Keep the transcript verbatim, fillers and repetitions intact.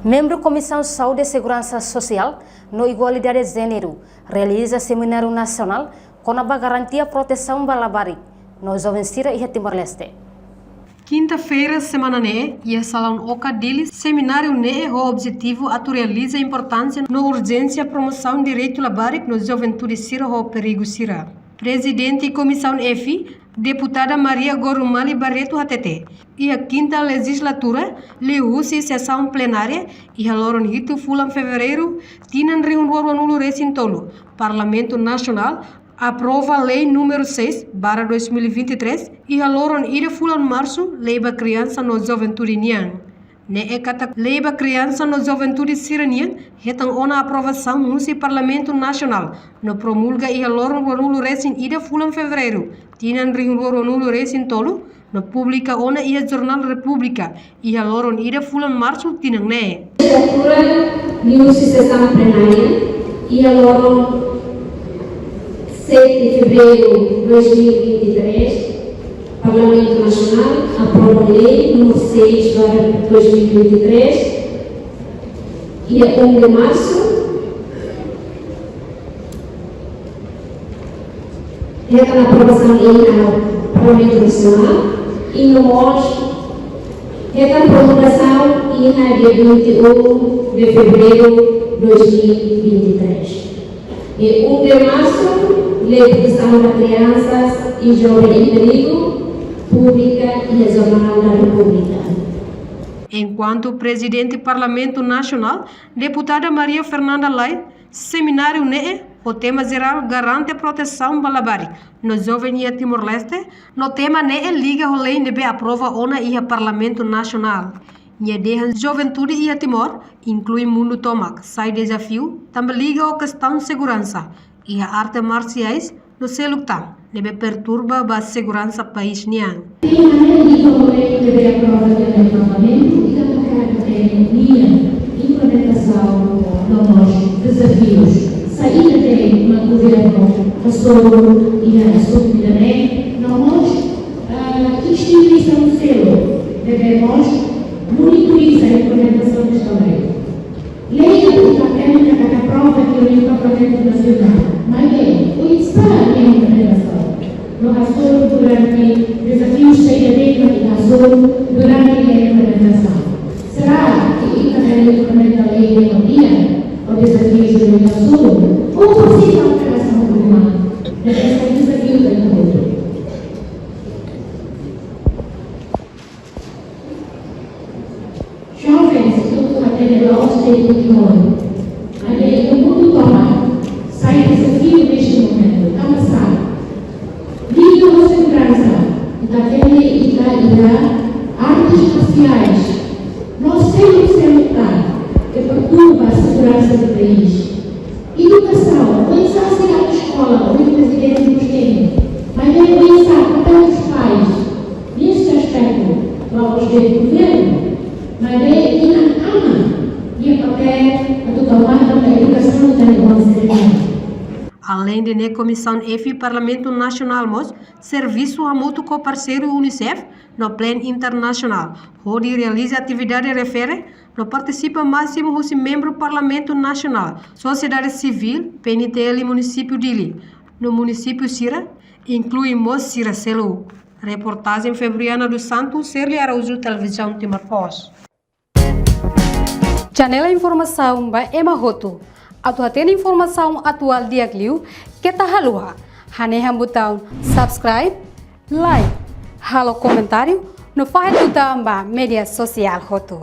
Membru Komisaun Saúde, Seguransa Sosiál no Igualdade Jéneru realiza semináriu nasionál kona-ba garantia protesaun ba labarik no joven sira iha Timor-Leste. Kinta-feira semana ne'e, iha Salaun Oka Dili, semináriu ne'e ho objetivu atu realiza importánsia no urjénsia promosaun direitu labarik no juventude sira ho perigu sira. Prezidente Komisaun F, Deputada Maria Gorumali Barreto hatete, iha kinta lejizlatura, liuhusi sesaun plenária, iha loron hitu fulan Fevereiru, tinan rihun rua ruanulu resin tolu, Parlamentu Nasionál aprova Lei númeru seis barra dois mil e vinte e três, iha loron ida fulan Marsu, lei ba kriansa no juventude nian. Ne'e katak lei ba kriansa no juventude sira-nian hetan ona aprovasaun husi Parlamentu Nasionál, no promulga iha loron ruanulu resin ida fulan Fevereiru, tinan rihun rua ruanulu resin tolu, no publika ona iha Jornál Repúblika, iha loron ida fulan Marsu tinan ne'e. Lejizlatura, liuhusi sesaun plenária, iha loron sete de fevereiro de dois mil e vinte e três, Parlamentu Nasionál aprova Lei númeru seis barra dois mil e vinte e três, dia um de março, hetan aprovasaun iha Parlamentu Nasionál, i no mós hetan promulgasaun iha dia vinte e um de fevereiro de dois mil e vinte e três. E um de março, Lei de Proteção de Crianças e Jovens em Perigo, publika iha Jornál da Repúblika. Enkuantu Prezidente Parlamentu Nasionál, Deputada Maria Fernanda Lay, semináriu ne'e ho tema jerál garante protesaun ba labarik no joven iha Timor-Leste, no tema ne'e liga ho lei ne'ebé aprova ona iha Parlamentu Nasionál. Nia dehan juventude iha Timor, inklui mundu tomak, sai dezafiu, tanba liga ho kestaun seguransa, iha arte marsiais, no seluk tan, ne'ebé perturba ba seguransa país nian. Tema ne'e liga ho lei ne'ebé aprova iha Parlamentu, i tanba katak nia implementasaun no mós dezafius. Saida de'it mak governu hasoru iha asuntu ida-ne'e, no mós, ah, instituisaun seluk ne'ebé mós monitoriza implementasaun desta lei. Lei aplika téknika ka aprova iha Parlamentu Nasionál, maibé oinsá nia implementasaun? No hasoru durante, dezafius saida de'it mak ita hasoru durante nia implementasaun? Será que ita bele implementa lei iha ne'e, ou dezafius ida mak ita hasoru? Ou possível alterasaun problema? Ne'e sai dezafiu ba ita hotu. Jovens, ita hatene loos de'it Timor. Maibé iha mundu tomak, sai dezafiu neste momentu. Tanba sá? Liga ho seguransa, ita hatene ita iha artes marsiais, no seluk-seluk tan, ke perturba seguransa do país. Edukasaun, oinsá sira eskola, ohin Prezidente mós dehan, maibé oinsá papél dos pais neste aspecto, la'ós de'it governu, maibé inan-aman nia papél atu tau matan ba edukasaun ita-nia oan sira-nian. Aleinde ne'e, Komisaun F Parlamentu Nasionál mós servisu hamutuk ho parseiru UNICEF no Plan Internasionál, hodi realiza atividade refere no partisipa másimu husi membru Parlamentu Nasionál, sosiedade sivíl, P N T L Munisípiu Dili, no munisípiu sira, inklui mós sira seluk. Reportajen Febriana dos Santos, Serli Araújo, Televizaun Timor Post. Janela informasaun ba ema hotu. Atu hatene informasaun atuál di'ak liu, keta haluha hanehan butaun subscribe, like, halo komentáriu, no fahe tutan ba média sosiál hotu.